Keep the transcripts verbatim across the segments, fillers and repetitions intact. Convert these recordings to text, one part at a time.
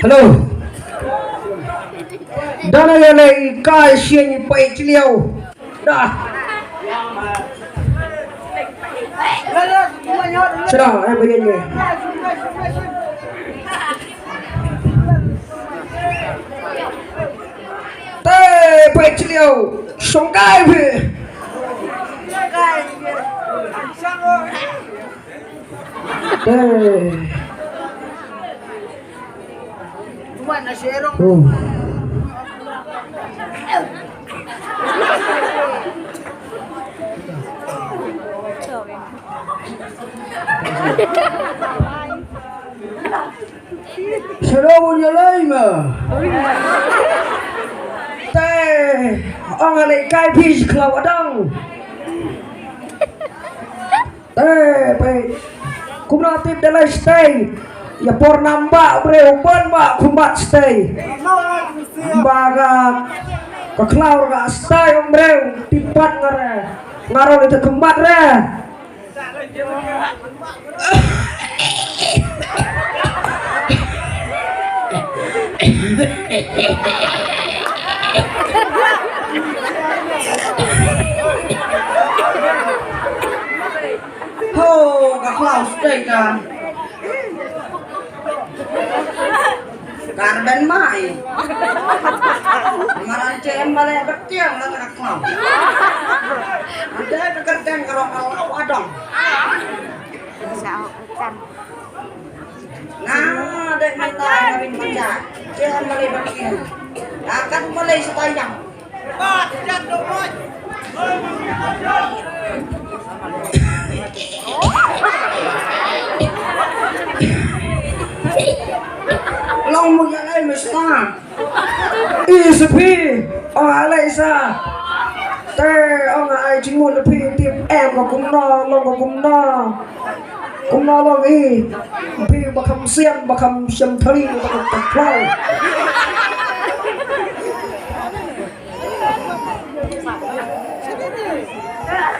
Hello. Dang ïaleh kai sien i pei chliaw. Da. Sera, eh, bayan ni. Te, pei chliaw. Song kai phi. Te. Sero bun ïa lei ma. Te ong ale kai phi khlaw adang. Te pei. Kumno tip da lai stay. Ïa por nam ba breu ban ba kumbat stay. Ba ka ka khlaw ka stay ong breu tip pat ngare. Ngaro ni te kumbat re. Ho, ka khlaw stay ka. Kar ben mai. Maran che em bale bertiang la ka khlaw. Ante ka kerteng ka rong ka khlaw adong. Sa kan. Na, dek mata na bin baca. Che em bale bertiang. Akan bale setayang. Long mung ïa lai mesta. I sepi. Ong alai sa. Te ong ai jingmut phi tip em ka kumno long ka kumno. Kumno long i. Phi ba kham sian ba kham siam thari ba kham tak khlai.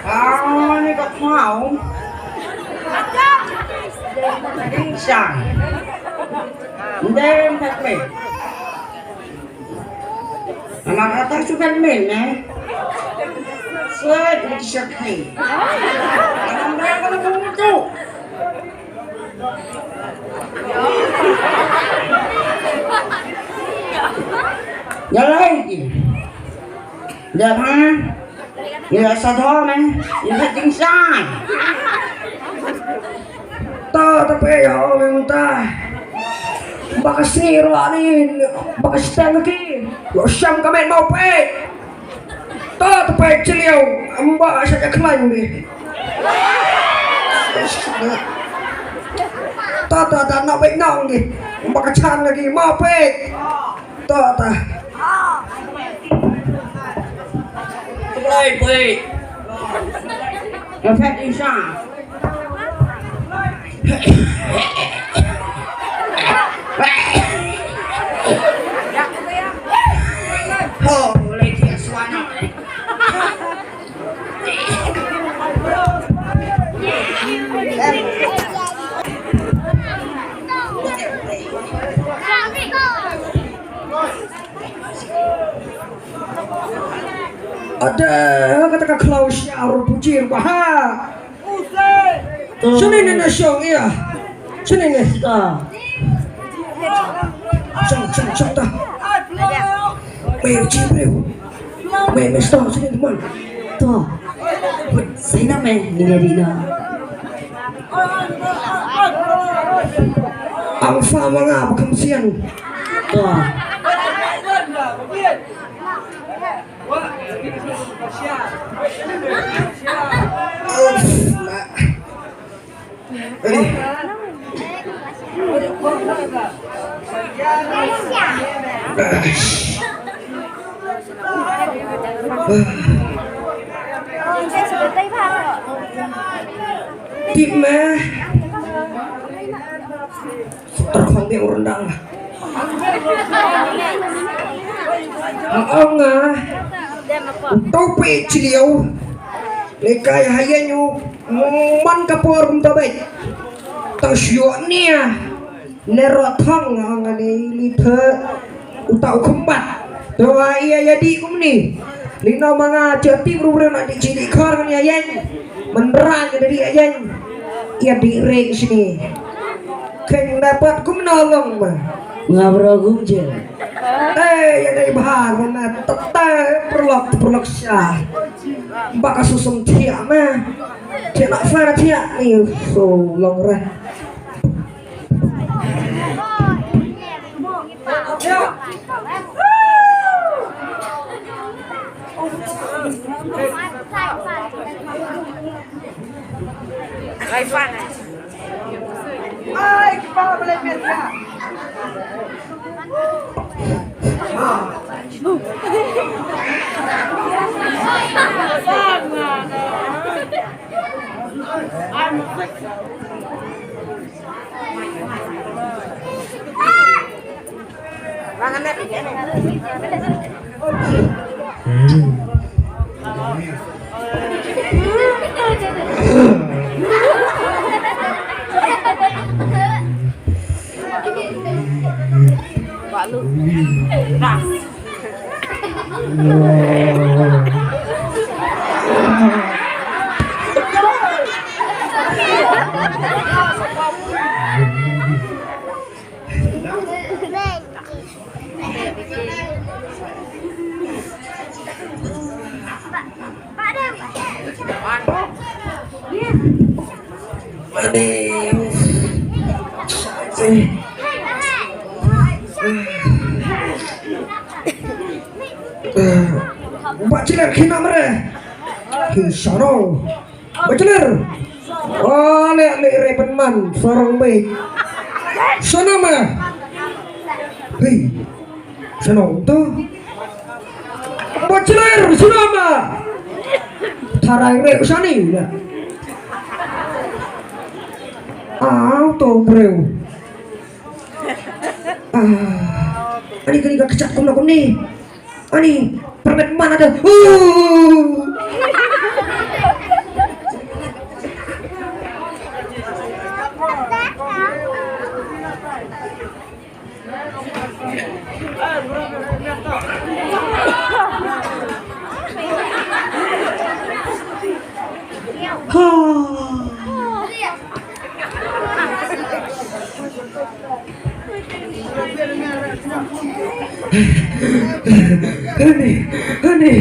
Ah, ni ka khlaw. Ding sang. Ndem phet me. Ana kata sukan me ne. Suai ni siap hai. Ana mereka na buntu. Ïa lai ki. Ïa ha. Ïa sa tho ne. Ïa ha ting sai. Ta ta pe ïa ong ta. Ba ka sngi ruh ani. Ba ka steng ki. Lo sham ka met mau pe. Ta ta peit chiliaw, ym ba sha ka khlaiñ bi. Ta ta ta na beit nong di. Ym ba ka chan lagi ma peit. Ta ta. Peit peit. Ka phet insha. Ada kata ka khlaw sha ur pujir baha. Shane ne na shong ïa. Shane ne. Shong shong shong ta. Mei chi breu. Mei mei sto shane teman. To. Sai na mei ni ri na. Ang fa ma nga ba kham sian. To. Tip me. Terkhong biang rendang. Ong ah, uto pe chiliu. Lekai hayen u man ka por um tabek. Tang shuak nia. Nero thong ong ani li the. Uta u khumbat. To a ia ia di kumni. Lino manga chati bru bru na di chili khor kan ia yen. Menrang ia di ia yen. Ia di re sini. Keng dapat kumno long ma. Ngabro gum je. Eh, ia dai bahar na tete perlok perlok sya. Baka susung thiak ma. Thiak nak fara thiak ni so long reh. Ba chilar khina mare. Hi saro. Ba chilar. Ale ale re penman sarong me. Sana ma. Hi. Sana to. Ba chilar sana ma. Tharai re sani na. Ah, to breu. Ah, ani kani ka kecap kumno kumni. Ani permet mana ada. Uh. Ha. Ani, ani,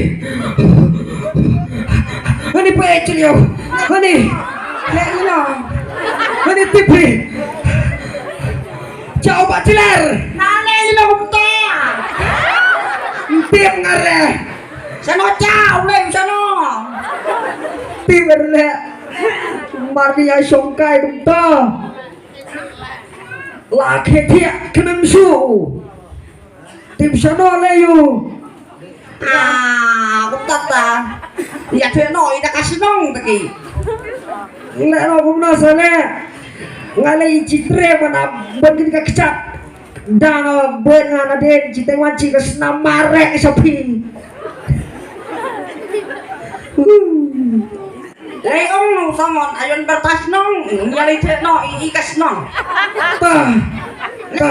ani pa chiliu, ani, le ila, ani tipi, chau ba chilar, nale ila umta, tip ngare, sano chau le sano, tip ngare, marni ai songkai umta. La khe thiah khnang shu. Tim shano le yu. Ah, kumta ta. Ïa thiah noh ïa ka shnong ta ki. Ngi le noh kumno sa le. Nga le i chitre mana ban kini ka kchap. Dang ban nga na den chiteng wan chi ka snam marek sa phi. Lei ong nong samon ayon bertas nong. Nya lei chet no i i kas nong. Ta. Ta.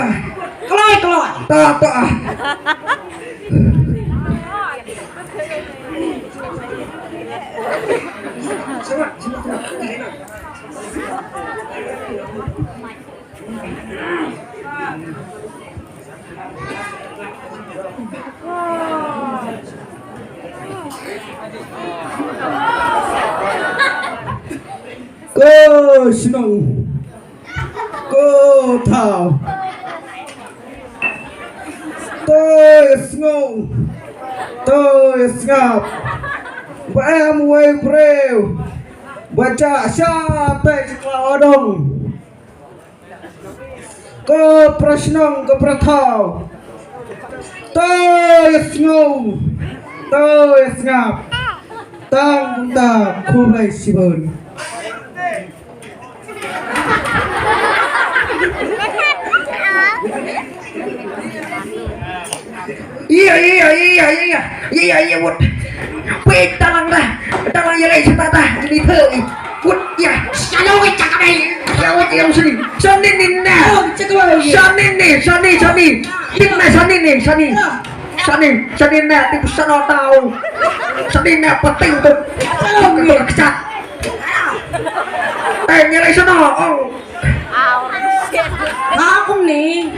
Kloi kloi. Ta ta. Ko shnong. Ko thaw. To ïa sngew. To ïa sngap. Ba em wei briew. Ba jah sha pek sha kla odong. Ko pra shnong, ko pra thaw. To ïa sngew. To ïa sngap. Tang kumta, khublei shibun. Iya, iya, iya, iya, iya, iya, iya, iya, wut. Wei, dalang dah, dalang ïa lei sata dah, ini thei, wut, iya. Shalom, wei, cakap dah. Ya, wut, ya, sini, sini ni nah. Oh, cakap dah. Sini ni, sini, sini. Tim nah, sini ni, sini. Sini, sini nah, tim sana tahu. Sini nah, penting tu. Shalom, wei. Kesak. Eh, ïa lei sana, oh. Ha kumne.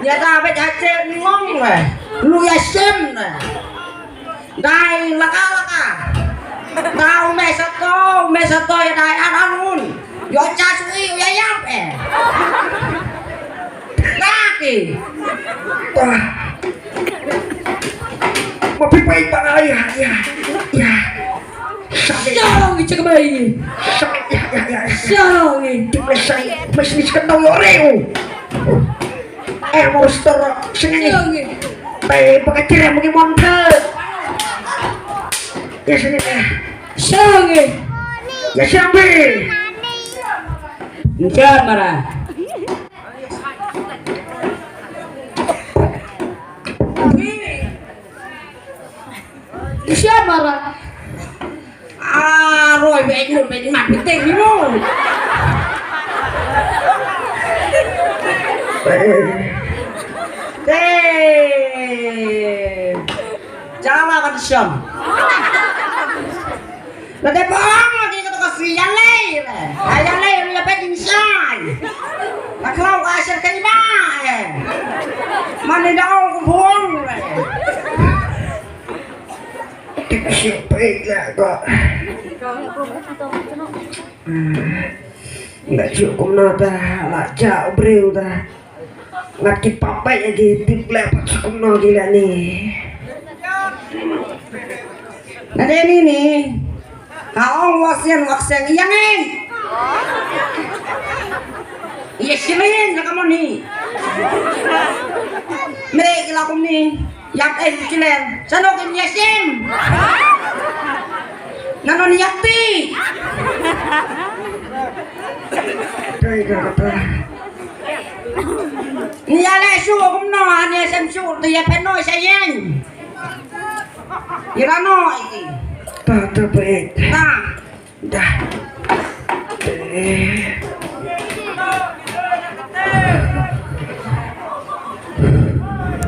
Ïa da bad ha che ngong le. Lu ïa shem le. Dai laka laka. Da u me sato, u me sato ïa dai aranun. Ïa cha sui ïa yap eh. Laki. Wah. Ma phi peit ba nga ïa, ïa, ïa. Shong i chakbai. Shong, ïa, ïa, ïa, ïa. Shong i. Tik me shong i. Me shong i chakbai ïa reu. Eh, monster. Shong i. Shong i. Bai, baka cire mo ki monster. Ïa shong i. Shong i. Ïa shong i. Nja mara. Nja mara. Ah, roi bek lu bek mat bek teng lu. Te. Jala ban sham. Lada bang lagi kata ka si ïa lei. Ha ïa lei ïa pet jingshai. La khlau ka shar kai ba. Mane da ong ku bong. Tik shik peit la ka. Nga ju kumno ta la ja u briew ta. Ngat ki pap bai agi tip leh pat kumno gi leh ni. Na de ni ni. Ha ong wa sian wa seng ïa ngi. Ïa shilin na ka mon hi. Mere ki la kum ni. Ïa eh shilin. Sano kim ïa sim. Na non ïa ti. Dai ka kata. Nia le shu kumno, nia sem shu, te ya peno sa yen. Ira no iki. Ta ta peit. Ta. Da. Eh.